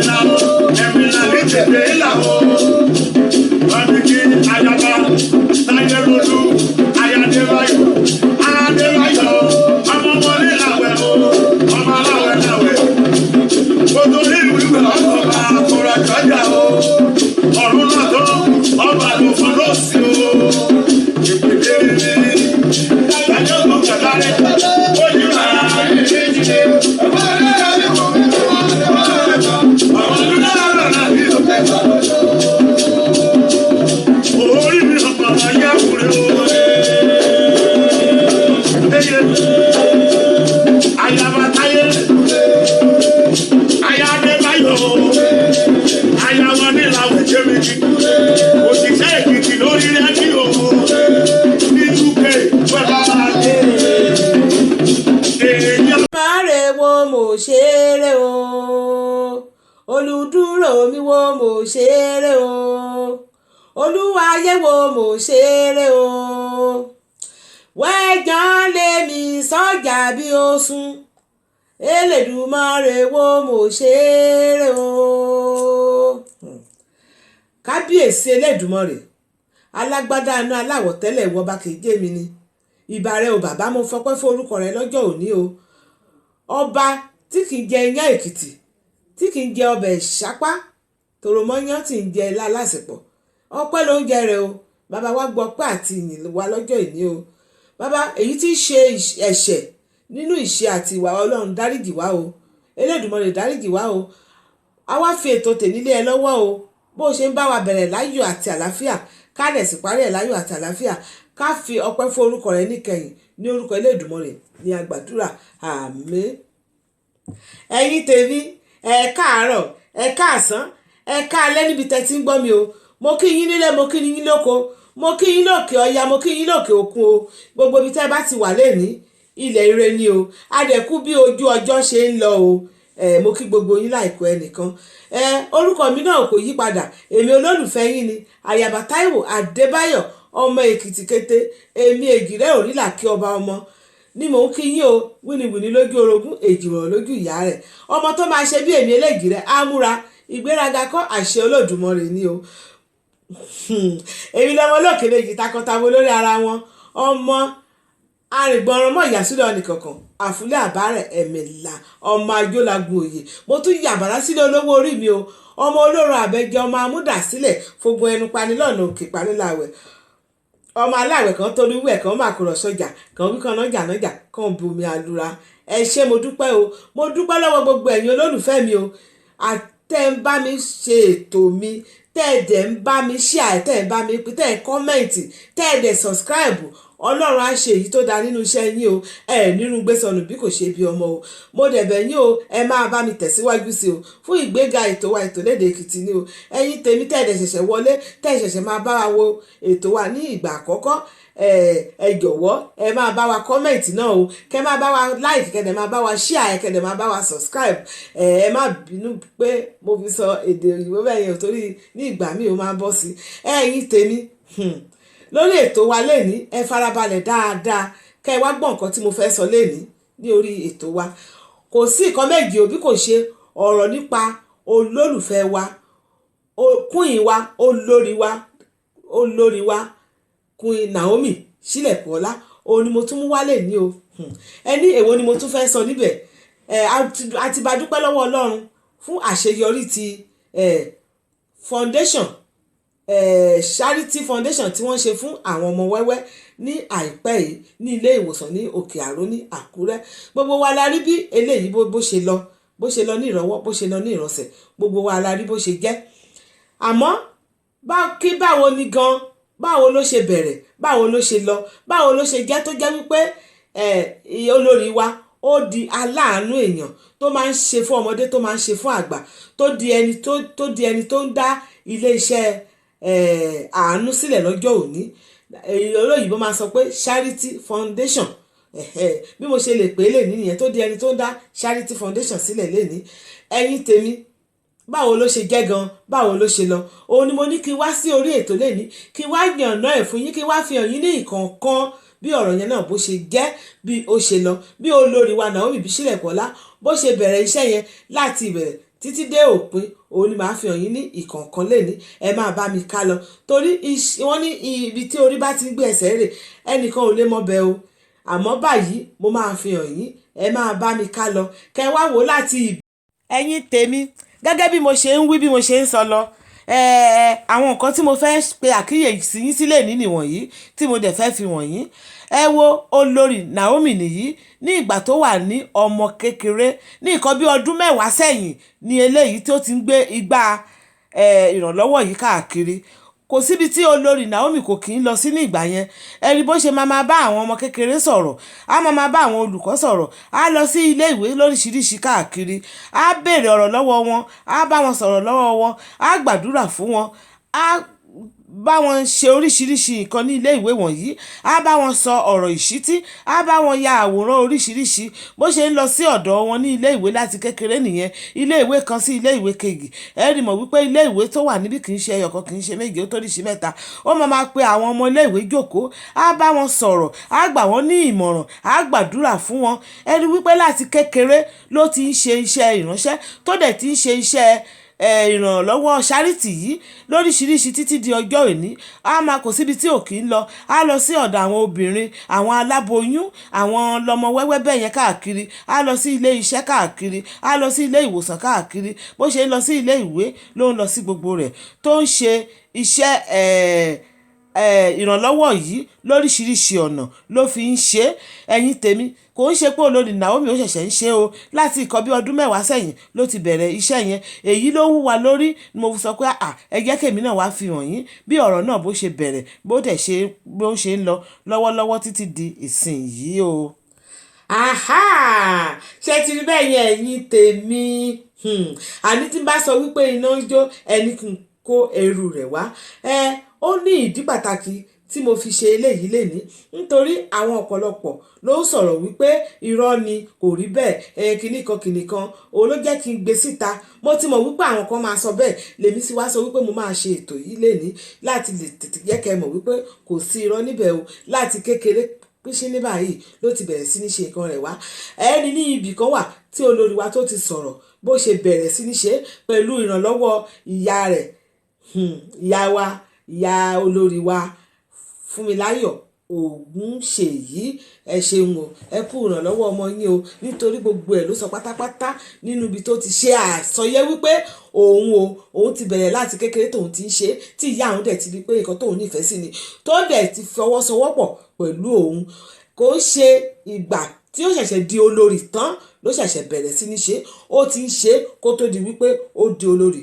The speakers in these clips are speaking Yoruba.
Ẹ̀mìlà ẹ̀mìlà ní tètè ìlà o. Bábíkí ayaba táyé lolú ayadébáyọ̀ adébáyọ̀ ọmọ wọlé làwẹ̀ o ọmọ aláwẹ̀ làwẹ̀. Gbogbo ìlú ìwé ọba àkùrọ̀ jọjà o. Ọ̀run náà tó ọba àlùfọ́n ló sí o. Ìpèdè mi ìdájọ́ tó kàdárẹ̀ ó yí ara ẹ̀ẹ́dẹ́gbẹ̀jì. Àwọn ọdún náà rà bí o. Orí mi ọ̀pọ̀ ayé àkùrẹ́ o. Eye ayaba táyé aya Adébáyọ̀ aya wọn ní làwọn jẹ́mìkì òṣìṣẹ́ Èkìtì lórí rédíò ní UK wẹ́bà máa dé èèyàn. Máre wo mo ṣeré o, olùdúró mi wo mo ṣeré o, olúwayé wo mo ṣeré o, wẹ́jàn lèmi sọ́jà bí ó sùn, Elédùmarè wo mo ṣeré o. Kábíyèsí Elédùmarè, alágbádá iná aláwọ̀ tẹ́lẹ̀, ìwọba kì í jẹ́ mi ni. Ìbà rẹ o bàbá, mo fọpẹ́ fún orúkọ rẹ lọ́jọ́ òní o. Ọba tí kì í jẹ iyán Èkìtì, tí kì í jẹ ọbẹ̀ ìṣápá tòròmọ́yán, tí ń jẹ ilá lásìpọ̀, ọpẹ́ ló ń jẹ rẹ o. Bàbá wa gbọ́ pé àti ìyìn wa lọ́jọ́ ìní o. Bàbá, èyí tí í ṣe ẹ̀ṣẹ̀ nínú ìṣe àti ìwà, Ọlọ́run dáríjì wá o. Elédùmarè dáríjì wá o. A wá fi ètò tènílé ẹ lọ́wọ́ o. Bó o ṣe ń bá wa bẹ̀rẹ̀ láyọ̀ àti àlàáfíà, ká dẹ̀ sì parí ẹ̀ láyọ̀ àti àlàáfíà, ká fi ọpẹ́ fún orúkọ rẹ níkẹyìn. Ní orúkọ Elédùmarè ní àgbàdúrà, àmín. Ẹ̀yin tèmi, ẹ káàárọ̀, ẹ káàsán, ẹ káalẹ́ níbi tẹ́ ti ń gbọ́ mi o. Mo kí yín nílé, mo kí yín lóko, mo kí yín lókè ọya, mo kí yín lókè òkun o. Gbogbo ibi tẹ́ bá ti wà lẹ́ni, ilẹ̀ ire ni o. Adẹ̀kú bí ojú ọjọ́ ṣe ń lọ o. Ẹ mo kí gbogbo yín láìkó ẹnìkan. Ẹ orúkọ mi náà kò yí padà, èmi olólùfẹ́ yín ni, Àyàbá Táíwò Adébáyọ̀, ọmọ Èkìtì kété, èmi èjìrẹ́ òrìlà kí ọba ọmọ ni mò ń kí yín o. Wíníwíní lójú orogún, èjìwọ̀n lójú ìyá rẹ̀, ọmọ tó máa ṣe bí èmi eléjìrẹ́ á múra ìgbéraga kọ́, àṣẹ Olódùmarè ni o. Èmi lọmọ olókè méjì takọtabo lórí ara wọn, ọmọ arìngbọ̀nràn mọ̀ ìyàsílẹ̀ ọ̀nìkọ̀ọ̀kan àfúlẹ̀ àbárẹ̀ ẹ̀mẹ̀là, ọmọ ajólagun òye. Mo tún yàbàrá sílẹ̀ olówó orí mi o, ọmọ olóró àbẹ́jẹ, ọmọ amúdàsílẹ̀ fogun ẹnu panilọ́nà òkè paniláwẹ̀, ọmọ aláwẹ̀ kan tó níwẹ̀ kan máa kúrọ̀ sọ́jà kan wí kan nájà nájà kan bomi àlùra. Ẹ ṣé, mo dúpẹ́ o. Mo dúpẹ́ lọ́wọ́ gbogbo ẹ̀yin olólùfẹ́ mi o, àtẹ́ ń bá mi ṣe ètò mi, tẹ́ ẹ̀ dẹ̀ ń bá mi share, tẹ́ ẹ̀ ń bá mi pín, tẹ́ ẹ̀ comment, tẹ́ ẹ̀ dẹ̀ subscribe. Ọlọ́run á ṣe èyí tó dáa nínú iṣẹ́ yín o. Ẹ nínú gbé sọnù bí kò ṣe bí ọmọ o. Mo dẹ̀bẹ̀ yín o, ẹ máa bá mi tẹ̀síwájú sí o fún ìgbéga ètò wa, ètò lédè Èkìtì ni o. Ẹ̀yin tèmi tẹ́ ẹ̀ dẹ̀ ṣẹ̀ṣẹ̀ wọlé, tẹ́ ẹ̀ ṣẹ̀ṣẹ̀ máa bá wa wo ètò wa ní ìgbà àkọ́kọ́, ẹ jọ̀wọ́, ẹ máa bá wa comment náà o, kẹ́ máa bá wa like, kẹ́ dẹ̀ máa bá wa share, kẹ́ dẹ̀ máa bá wa subscribe. Ẹ má bínú pé mo fi sọ èdè òyìnbó bẹ́ẹ̀ yẹn, torí ní ìgbà míì ó máa ń bọ́ sí. Ẹ̀yin tèmi, lórí ètò wa lénìí, ẹ farabalẹ̀ dáadáa kẹ́ ẹ wá gbọ́ nǹkan tí mo fẹ́ sọ lénìí ní orí ètò wa. Kò sí nǹkan méjì òbí kò ṣe ọ̀rọ̀ nípa olólùfẹ́ wa, queen wa, olórí wa, olórí wa, Queen Naomi Sílẹ̀kùnọlá. Òun ni mo tún mú wálé ní o. Ẹ ní èwo ni mo tún fẹ́ sọ níbẹ̀? Ẹ a ti bá dúpẹ́ lọ́wọ́ Ọlọ́run fún àṣeyọrí ti foundation, charity foundation tí wọ́n ṣe fún àwọn ọmọ wẹ́wẹ́ ní àìpẹ́ yìí ní ilé ìwòsàn ní Òkè Àró ní Àkúrẹ́. Gbogbo wa la rí bí eléyìí bó ṣe lọ, bó ṣe lọ ní ìrọ̀wọ́, bó ṣe lọ ní ìrọ̀sẹ̀. Gbogbo wa la rí bó ṣe jẹ́. Àmọ́ kí báwo ni gan, báwo ló ṣe bẹ̀rẹ̀, báwo ló ṣe lọ, báwo ló ṣe jẹ́ tó jẹ́ wípé olórí wa ó di aláàánú èèyàn tó máa ń ṣe fún ọmọdé, tó máa ń ṣe fún àgbà, tó di ẹni tó ń dá ilé iṣẹ́ àánú sílẹ̀ lọ́jọ́ òní? Olóyìnbó máa sọ pé charity foundation. Bí mo ṣe lè pè é lè ní nìyẹn, tó di ẹni tó ń dá charity foundation sílẹ̀ lẹ́ni. Ẹ̀yin tèmi, báwo ló ṣe jẹ́ gan, báwo ló ṣe lọ? Òun ni mo ní kí n wá sí orí ètò lẹ́ni, kí n wá yànnà ẹ̀ fún yín, kí n wá fi hàn yín ní ìkọ̀ọ̀kan bí ọ̀rọ̀ yẹn náà bó ṣe jẹ́, bí ó ṣe lọ, bí olórí wa Naomi Bísílẹ̀kọ́lá bó ṣe bẹ̀rẹ̀ iṣẹ́ yẹn láti ìbẹ̀rẹ̀. títí dé òpin, òun ni màá fi hàn yín ní ìkọ̀ọ̀kan lẹ́ni. Ẹ máa bá mi ká lọ, torí wọ́n ní ibi tí orí bá ti ń gbé ẹsẹ̀ rè, ẹnìkan ò lè mọ̀ bẹ́ẹ̀ o. Àmọ́ báyìí mo máa fi hàn yín, ẹ máa bá mi ká lọ, kẹ wá wò láti ẹ̀yin tèmi. Gẹ́gẹ́ bí mo ṣe ń wí, bí mo ṣe ń sọ lọ, àwọn nǹkan tí mo fẹ́ pe àkíyèsí yín sílẹ̀ ní nìwọ̀nyí tí mo dẹ̀ fẹ́ fi wọ̀nyí. Ẹ wo olórí Naomi nìyí ní ìgbà tó wà ní ọmọ kékeré, ní nǹkan bí ọdún 10 sẹ́yìn ní eléyìí tí ó ti ń gbé igbá ìrànlọ́wọ́ yìí káàkiri. Kò síbi tí olórí Naomi kò kí ń lọ sí ní ìgbà yẹn. Ẹ rí bó ṣe máa máa bá àwọn ọmọ kékeré sọ̀rọ̀, á máa máa bá àwọn olùkọ́ sọ̀rọ̀, á lọ sí ilé ìwé lóríṣiríṣi káàkiri, á béèrè ọ̀rọ̀ lọ́wọ́ wọn, á bá wọn sọ̀rọ̀ lọ́wọ́ wọn, á gbàdúrà fún wọn, á bá wọn ṣe oríṣiríṣi nǹkan ní ilé ìwé wọ̀nyí, á bá wọn sọ ọ̀rọ̀ ìṣítí, á bá wọn ya àwòrán oríṣiríṣi. Bó ṣe ń lọ sí ọ̀dọ̀ wọn ní ilé ìwé láti kékeré nìyẹn, ilé ìwé kan sí ilé ìwé kejì. Ẹ rí mọ̀ wípé ilé ìwé tó wà níbí kì í ṣe ẹyọ kan, kì í ṣe méjì, ó tó oríṣi mẹ́ta. Ó máa máa pe àwọn ọmọ ilé ìwé jókòó, á bá wọn sọ̀rọ̀, á gbà wọ́n ní ìmọ̀ràn, á gbàdúrà fún wọn. Ẹ rí wípé láti kékeré ló ti ń ṣe iṣẹ́ ìránṣẹ́, tó dẹ̀ ti ń ṣe iṣẹ́ ìrànlọ́wọ́ charity yìí lóríṣiríṣi títí di ọjọ́ òní. A máa kò síbi tí ò kí ń lọ. A lọ sí ọ̀dọ̀ àwọn obìnrin, àwọn aláboyún, àwọn lọmọ wẹ́wẹ́ bẹ́ẹ̀ yẹn káàkiri. A lọ sí ilé iṣẹ́ káàkiri, a lọ sí ilé ìwòsàn káàkiri. Bó ṣe ń lọ sí ilé ìwé ló ń lọ sí gbogbo rẹ̀ tó ń ṣe iṣẹ́ ìrànlọ́wọ́ yìí lóríṣiríṣi ọ̀nà ló fi ń ṣe. Ẹ̀yin tèmi, kò ń ṣe pé olórí Naomi ó ṣẹ̀ṣẹ̀ ń ṣe o. Láti nǹkan bí ọdún 10 sẹ́yìn ló ti bẹ̀rẹ̀ iṣẹ́ yẹn. Èyí ló wú wa lórí ni mo sọ pé ẹ jẹ́ kèmi náà wá fi hàn yín bí ọ̀rọ̀ náà bó ṣe bẹ̀rẹ̀, bó dẹ̀ ṣe bó ṣe ń lọ lọ́wọ́lọ́wọ́ títí di ìsìn yìí o. Aha! Ṣé ti rí bẹ́ẹ̀ yẹn, ẹ̀yin tèmi? Àní tí n bá sọ wípé iná ń jó ẹni kí n kó ẹrù rẹ̀ wá. Ó ní ìdí pàtàkì tí mo fi ṣe eléyìí lénìí, nítorí àwọn ọ̀pọ̀lọpọ̀ ló ń sọ̀rọ̀ wípé irọ́ ni, kò rí bẹ́ẹ̀, kinní kan kinní kan. Òun ló jẹ́ kí n gbé síta. Mo ti mọ̀ wípé àwọn kan máa sọ bẹ́ẹ̀, lèmi sì wá sọ wípé mo máa ṣe ètò yìí lénìí láti lè tètè jẹ́ kẹ́ mọ̀ wípé kò sí irọ́ níbẹ̀ o. Láti kékeré pínṣín ní báyìí ló ti bẹ̀rẹ̀ sí ní ṣe nǹkan rẹ̀ wá. Ẹni ní ibì kan wà tí olórí wa tó ti sọ̀rọ̀ bó ṣe bẹ̀rẹ̀ sí ní ṣe pẹ̀lú ìrànlọ́wọ́ ìyá rẹ̀, ìyá wa, ìyá olórí wa Fúnmiláyọ̀ Ògúnṣèyí. Ẹ ṣeun o, ẹ kú ìrànlọ́wọ́ ọmọ yín o, nítorí gbogbo ẹ̀ ló sọ pátápátá nínú ibi tó ti ṣe àsọyé wípé òun o, òun ti bẹ̀rẹ̀ láti kékeré tóun ti ń ṣe, tí ìyá òun dẹ̀ ti rí pé nǹkan tóun nífẹ̀ẹ́ sí ni, tó dẹ̀ ti fọwọ́sowọ́pọ̀ pẹ̀lú òun. Kò ń ṣe ìgbà tí ó ṣẹ̀ṣẹ̀ di olórí tán ló ṣẹ̀ṣẹ̀ bẹ̀rẹ̀ sí ní ṣe, ó ti ń ṣe kó tó di wípé ó di olórí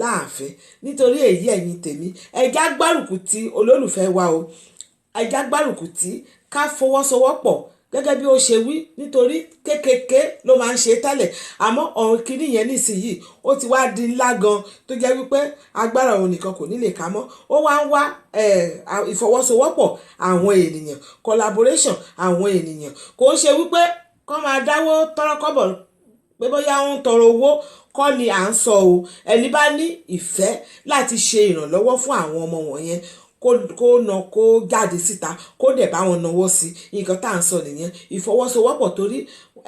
láàfin. Nítorí èyí, ẹ̀yin tèmi, ẹ já gbárùkù ti olólùfẹ́ wa o, ẹ já gbárùkù tí ká fọwọ́sowọ́pọ̀ gẹ́gẹ́ bí ó ṣe wí, nítorí kékeré ló máa ń ṣe tẹ́lẹ̀, àmọ́ ọ̀run kìíní yẹn nísìnyìí ó ti wá di ńlá gan tó jẹ́ wípé agbára òun nìkan kò ní lè ká mọ́. Ó wá ń wá ìfọwọ́sowọ́pọ̀ àwọn ènìyàn, collaboration àwọn ènìyàn. Kò ń ṣe wípé kọ́ máa dáwó tọ́rọ́kọ́bọ̀ pé bóyá ó ń tọrọ owó kọ́ ni à ń sọ o. Ẹni bá ní ìfẹ́ láti ṣe ìrànlọ́wọ́ fún àwọn ọmọ wọ̀nyẹn, kó na kó jáde síta, kó dẹ̀ bá wọn nawọ́ sí. Nǹkan tá à ń sọ nìyẹn, ìfọwọ́sowọ́pọ̀, torí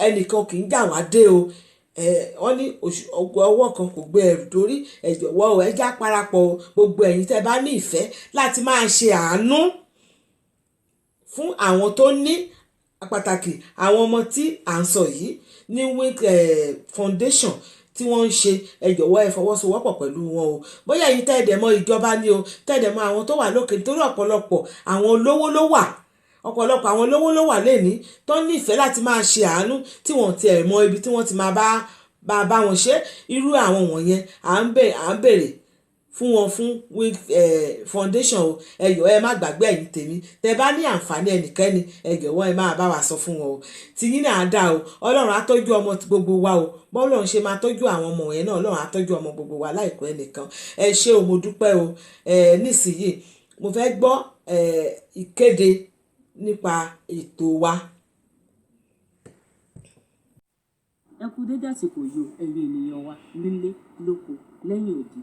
ẹnìkan kì í jà wá dé o. Wọ́n ní ọwọ́ kan kò gbé ẹrù dórí. Ẹ jọ̀wọ́ o, ẹ já parapọ̀ o. Gbogbo ẹ̀yin tẹ́ bá ní ìfẹ́ láti máa ṣe àánú fún àwọn tó ní pàtàkì, àwọn ọmọ tí à ń sọ yìí ní Wink Foundation tí wọ́n ń ṣe, ẹ jọ̀wọ́ ẹ fọwọ́sowọ́pọ̀ pẹ̀lú wọn o. Bóyá ẹ̀yin tẹ́ẹ̀dẹ̀ mọ̀ ìjọba ni o, tẹ́ẹ̀dẹ̀ mọ̀ àwọn tó wà lókè, nítorí ọ̀pọ̀lọpọ̀ àwọn olówó ló wà, ọ̀pọ̀lọpọ̀ àwọn olówó ló wà lẹ́ni tó nífẹ̀ẹ́ láti máa ṣe àánú tí wọ́n ti ẹ̀ mọ ibi tí wọ́n ti máa bá wọn ṣe. Irú àwọn wọ̀nyẹn à ń bèrè fún wọn fún Wink Foundation o. Ẹ jọ̀ọ́ ẹ má gbàgbé, ẹ̀yin tèmi, tẹ́ bá ní àǹfààní ẹnikẹ́ni, ẹ jọ̀wọ́ ẹ máa bá wa sọ fún wọn o. Tìyín náà dá o, Ọlọ́run á tọ́jú ọmọ gbogbo wa o. Bọ́lọ́run ṣe máa tọ́jú àwọn ọmọ yẹn náà, Ọlọ́run á tọ́jú ọmọ gbogbo wa láìpẹ́ nìkan. Ẹ ṣé o, mo dúpẹ́ o. Nísìnyìí mo fẹ́ gbọ́ ìkéde nípa ètò wa. Ẹ kú dédé àsìkò yìí o, ẹ̀yin ènìyàn wa nílé lóko lẹ́yìn odi.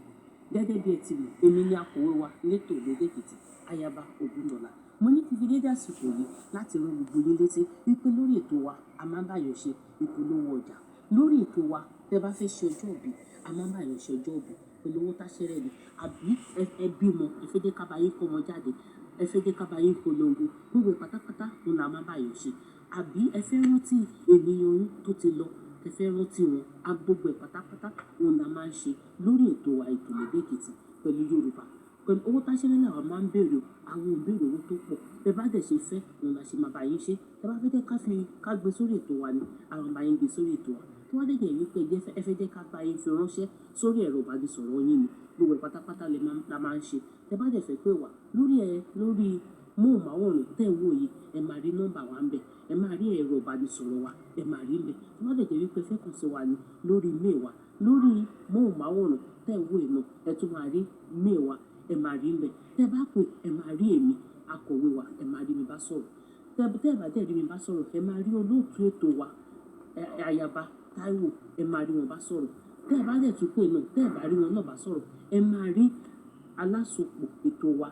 Gẹ́gẹ́ bí ẹ ti mọ̀, èmi ni akọ̀wé wa létò lédè Èkìtì, Ayaba Ògúndọ̀là. Mo ní kí n fi dédé àsìkò yìí láti rán gbogbo yín létí wípé lórí ètò wa, a máa ń báyọ̀ ṣe ìpolówó ọjà. Lórí ètò wa, tẹ Tẹ́ bá fẹ́ ṣe ọjọ́ ìbí, a máa ń bá yàn ṣe ọjọ́ ìbí pẹ̀lú owó táṣẹ́rẹ́ ni. Àbí ẹ bímọ, ẹ fẹ́ jẹ́ ká bá yín kó ọmọ jáde, ẹ fẹ́ jẹ́ ká bá yín polongo, gbogbo ẹ̀ pátápátá òun la máa ń bá yàn ṣe. Àbí ẹ fẹ́ rántí ènìyàn yín tó ti lọ, ẹ fẹ́ rántí wọn, a gbogbo ẹ̀ pátápátá òun la máa ń ṣe lórí ètò wa, ètò Lédè Èkìtì pẹ̀lú Yorùbá. Pẹ̀lú owó táṣẹ́rẹ́ làwa máa ń béèrè o, àwọn ò béèrè owó tó pọ̀. Bẹ bá dẹ̀ ṣe fẹ́, òun la ṣe máa bá yín ṣe. Tẹ bá fẹ́ jẹ́ ká fi ká gbé sórí ètò wa ni, a máa bá yín gbé sórí ètò wa. Tó bá dẹ̀ jẹ́ wípé ẹ fẹ́ jẹ́ ká bá yín fi ránṣẹ́ sórí ẹ̀rọ ìbánisọ̀rọ̀ yín ni, gbogbo ẹ̀ pátápátá lè máa la máa ń ṣe. Tẹ bá dẹ̀ fẹ́ pé wá lórí ẹ lórí móhùnmáwòrán tẹ́ ń wò yìí, ẹ máa rí nọ́mbà wa ńbẹ̀, ẹ máa rí ẹ̀rọ ìbánisọ̀rọ̀ wa, ẹ máa rí ńbẹ̀. Tó bá dẹ̀ jẹ́ wípé ẹ fẹ́ kàn sí wa ni lórí mail wa, lórí móhùnmáwòrán tẹ́ ń wò yìí náà, ẹ tún máa rí mail wa, ẹ máa rí ńbẹ̀. Tẹ bá pè, ẹ máa rí èmi, akọ̀wé wa, ẹ máa rí mi bá sọ̀rọ̀. Tẹ bá dẹ̀ rí mi bá sọ̀rọ̀, ẹ máa rí olóòtú ètò wa, Ayaba Taiwo, ẹ máa rí wọn bá sọ̀rọ̀. Tẹ bá dẹ̀ tún pè náà, tẹ bá rí wọn náà bá sọ̀rọ̀, ẹ máa rí alásopọ̀ ètò wa,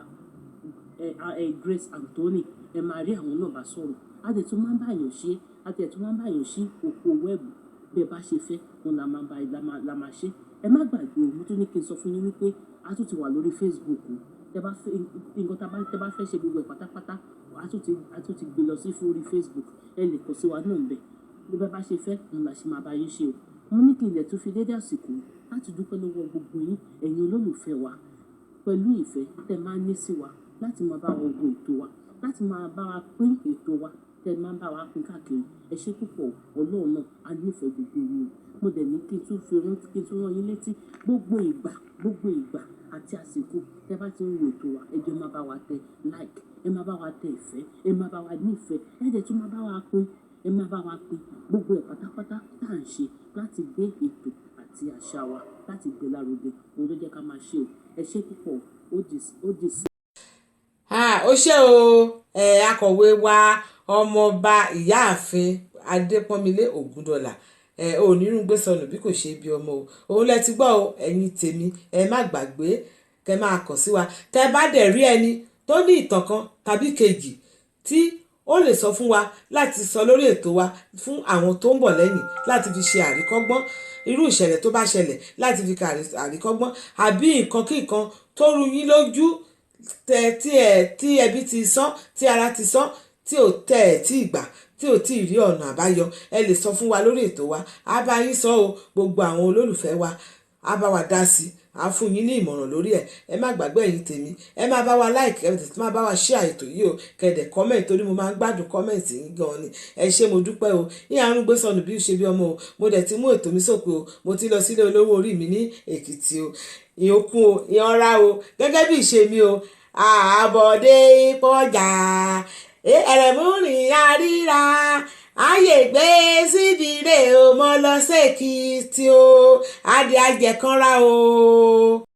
Grace Anthony, ẹ máa rí àwọn náà bá sọ̀rọ̀. A dẹ̀ tún máa ń bá yàn ṣe, a dẹ̀ tún máa ń bá yàn ṣí òpó web. Bí ẹ bá ṣe fẹ́, òun la máa bá la máa ṣe. Ẹ má gbàgbé o, mo tún ní kí n sọ fún yín wípé a tún ti wà lórí Facebook o. Tẹ bá fẹ́ nǹkan tẹ bá fẹ́ ṣe, gbogbo ẹ̀ pátápátá, a tún ti gbé lọ sí orí Facebook. Ẹ lè kàn sí wa náà ńbẹ̀. Bí ẹ bá ṣe fẹ́, òun la ṣe máa bá yín ṣe o. Mo ní kí ilẹ̀ tún fi dédé àsìkò láti dúpẹ́ lọ́wọ́ gbogbo yín, ẹ̀yin olólùfẹ́ wa, pẹ̀lú ìfẹ́ tẹ máa ń ní sí wa láti máa bá wa wo ètò wa, láti máa bá wa pín ètò wa, tẹ máa ń bá wa pín káàkiri. Ẹ ṣé púpọ̀, Ọlọ́run náà á nífẹ̀ẹ́ gbogbo yín o. Mo dẹ̀ ní kí n tún fi rán, kí n tún rán yín létí gbogbo ìgbà, gbogbo ìgbà àti àsìkò tẹ bá ti ń wo ètò wa, ẹ jọ̀ọ́, máa bá wa tẹ like, ẹ máa bá wa tẹ ìfẹ́, ẹ máa bá wa nífẹ̀ẹ́, ẹ dẹ̀ tún máa bá wa pín, ẹ máa bá wa pín gbogbo ẹ̀ pátápátá tá à ń ṣe láti gbé ètò àti àṣà wa láti gbé lárugẹ. Òun ló jẹ́ ká máa ṣe o. Ẹ ṣé púpọ̀, ó di sí. Ah, ó ṣé o, ẹ akọ̀wé wa, ọmọọba ìyáàfin Adépọ́nmilé Ògúndọ̀là, ẹ ò ní rúgbé sọnù bí kò ṣe bí ọmọ o. Òun lẹ ti gbọ́ o. Ẹ̀yin tèmi, ẹ má gbàgbé kẹ máa kàn sí wa. Tẹ bá dẹ̀ rí ẹni tó ní ìtàn kan tàbí kejì tí ó lè sọ fún wa láti sọ lórí ètò wa fún àwọn tó ń bọ̀ lẹ́yìn, láti fi ṣe àríkọ́gbọ́n, irú ìṣẹ̀lẹ̀ tó bá ṣẹlẹ̀, láti fi ka àríkọ́gbọ́n, àbí nǹkan kí nǹkan tó rú yín lójú tẹ tí ẹ tí ẹbí ti sán, tí ara ti sán, tí ò tẹ ẹ tí ìgbà tí ò tí ì rí ọ̀nà àbáyọ, ẹ lè sọ fún wa lórí ètò wa. Á bá yín sọ o. Gbogbo àwọn olólùfẹ́ wa á bá wa dá sí i, á fún yín ní ìmọ̀ràn lórí ẹ̀. Ẹ má gbàgbé, ẹ̀yin tèmi, ẹ má bá wa like, ẹ tètè má bá wa share ètò yìí o. Kẹ̀dẹ̀ comment, torí mo máa ń gbádùn comment yín gan ni. Ẹ ṣé, mo dúpẹ́ o. Ní àrùn gbé sọnù bí ó ṣe bí ọmọ o. Mo dẹ̀ ti mú ètò mi sópin o. Mo ti lọ sílé olówó orí mi ní Èkìtì o. Ìyókùn o, ìyanra o, gẹ́gẹ́ bí ìṣe mi o. Àbọ̀dé ìpọ́jà ẹ̀rẹ̀múrìn àríra ayé gbé síbi rè o. Mo lọ sẹ́kìtì o, adìẹ ajẹ̀kanra o.